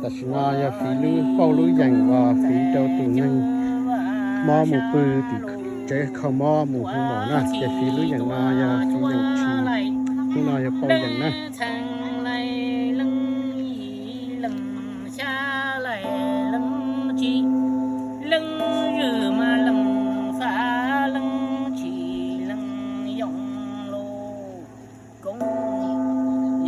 Tam sim no yog fiv lub pauj lub yeem uas fiv rau tus neeg mob mus pw tim tsev kho mob mus hu mom na, ces fiv lub yeem no yog fiv yeem tshis, lub no yog pauj yeem na. Koob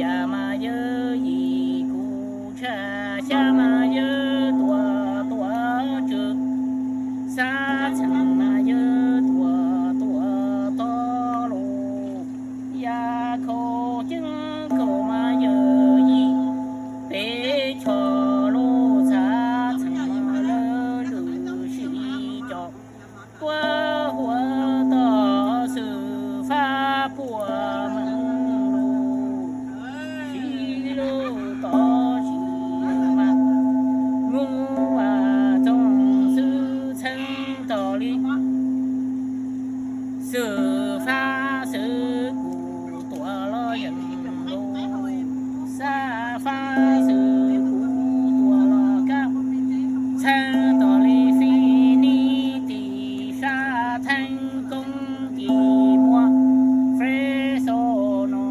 yam mas yawg yim kuv tshaj, xya mas yawg tuam tuam tswv, xab txheem mas yawg tuam tuam tog lus, yam khaus ceeb khaus mas yawg yim peb choj lus, xab txheem mas lawv lwm sib cog. Tuaj huam tog xwm fab puag meej lug, sib lug tod sib mas, nyuj vas txoog xwb txheeb tog li. Xwm fab xwm kuv tuam los yeej lug, xab fab xwm kuv tuam los kab, txheeb tog li fij nij tim sab theeb koob tim muag, fej xo no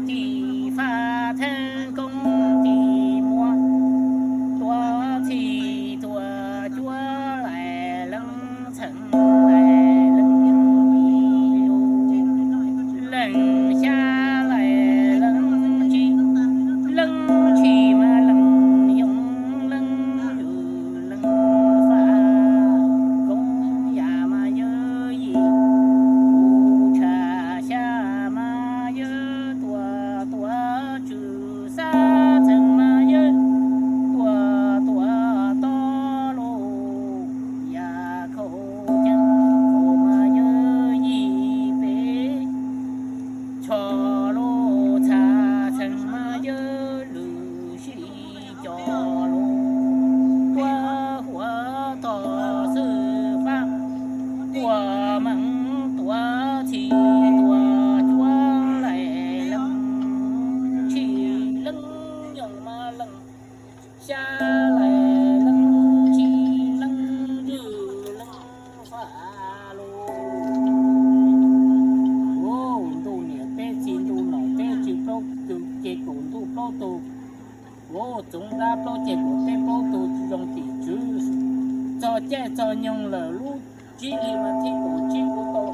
tim fab theeb koob tim muag, tuam txhij tuam cuab laim leej txheem laim leej yim lug, leej xya laim leej tsib, leej tshis mas leej yoog leej lwm leej fab, koob yam mas yawg yim kuv tshaj, xya mas yawg tuam tuam tswv, xab txheem mas yawg tuam tuam tog lus, yam khaus ceeb khaus mas yawg yim peb choj lus, xab txheem mas yawg lwm sib cog lus, tuaj huam tog xwm fab puag meej, tuam txhij tuam cuab laim leej tshis, leej yoog mas leej xya laim leej tsib, leej lwm leej fab lug. Ntuj niam peb txiv ntuj nom peb tsis plaub tug ces kaum ntuj plaub tug, txoov dab plaub ces kaum peb plaub tug zoo tim tswv. Txog caij txog nyoog lawm lub tsib hlis mas thib kaum tsib kuv tau,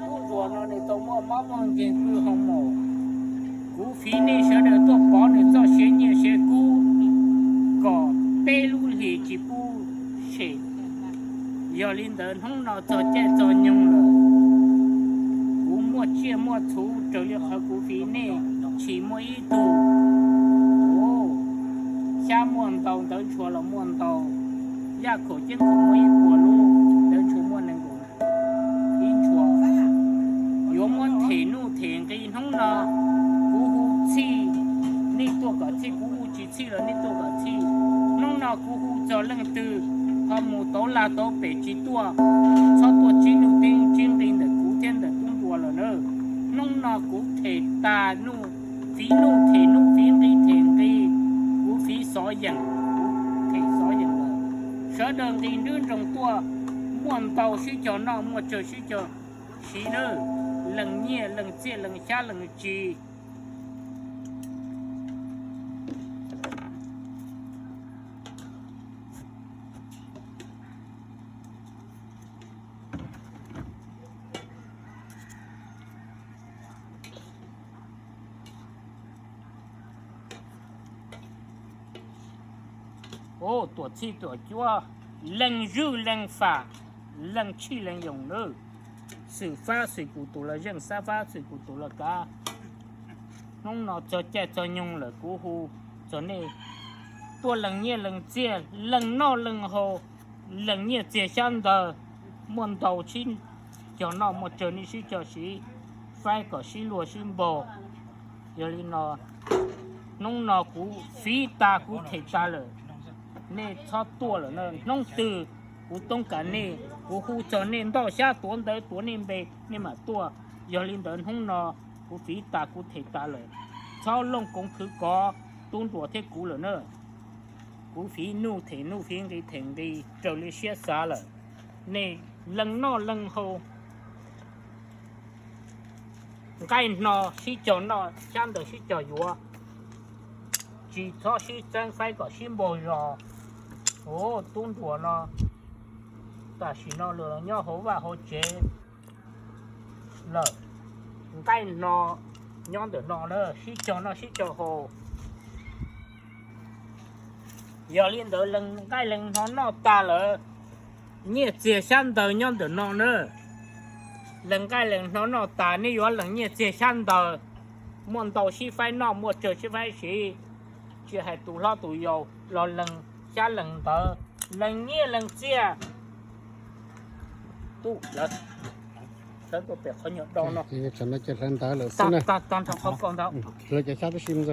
lub zuag no nws tau muaj mob muaj nkeeg pw hoo maum. Kuv fiv nej sawv daws tuaj pov nws txoj siav nyiaj siav kub kom peb lub hlis tsis pub sem. Yog li ntawd hnub no txog caij txog nyoog lawm, kuv muaj tsiaj muaj txhu raws li qhov kuv fiv nej, tshis muaj ib tug, xyab muaj ntau, ntawv ntshua los muaj ntau, yaj khaum ceeb khaum muaj ib puas lub, ntawv ntshua muaj nees nkaum ib ntshua. Yuav muab them nuj them nqi hnub no, kuv hu txhij, nej tuaj kom txhij, kuv hu tsis txhij los nej tuaj kom txhij. Hnub no kuv hu txog leej twg ho mus tauv lag tauv pem tsis tuaj, txhob tuaj tsib nuj tsib nqi ntawm kuv thiab ntawm tub ntuas lawm na. Hnub no kuv them tas nuj, fiv nuj them nuj, fiv nqi them nqi, kuv fiv xov yeem, kuv them xov yeem lawm. Sawv daws nqis nruab nroos tuaj, muaj ntau sib cog noj, muaj tsawg sib cog siv nawb. Leej nyiaj leej txiaj, leej xyab leej tsis. Tuam txhij tuam cuab, leej zwj leej fam, leej tshij leej yoog nawb. Xwm fab xwm kuv tus los zeej, xab fab xwm kuv tus los kav. Hnub no txog caij txog nyoog lawm kuv hu txog nej tuaj leej nyiaj leej txiaj, leej noj leej haus, leej nyiaj txiag xyab ntawv, muaj ntau sib cog noj, muaj tsawg nej sib cog siv, faib kom sib luag sib npaug. Yog li no, hnub no kuv fiv tas kuv them tas lawm, nej txhob tuaj lawm na. Hnub twg kuv toob kas nej, kuv hu txog nej ntoj xyab tuav ntawv tuav nej npe, nej mam tuaj. Yog li ntawd hnub no kuv fiv tas kuv them tas lawm, txhob looj koov khwv kov tub nruas thiab kuv lawm na. Kuv fiv nuj them nuj, fiv nqi them nqi raws li siab xav lawm. Nej lees noj lees haus, nqaij hno sib cog noj, xyab ntawv sib cog yuav, tsis txhob sib txeeb faib kom sib npaug zos. Ua tub nruas no tam sim no los nyob hauv vaj hauv tsev lawm, nqaij hno nyob ntawm no na, sib cog noj sib cog haus. Yog li ntawd lees nqaij lees hno noj tas lawm, nyiaj txiag xyab ntawv nyob ntawm no na. Lees nqaij lees hno noj tas nej yuav lees nyiaj txiag xyab ntawv, muaj ntau sib faib noj, muaj tsawg sib faib siv. Tsis hais tus hlob tus yau los lees xyab lees ntawv, lees nyiaj lees txiag. Tub, lawv tuaj pem qhov nyuag do no, hlawv ntawv lawm xwb na. Tag nrho qhov ko ntawd, hlawv cov xyab tib si mus.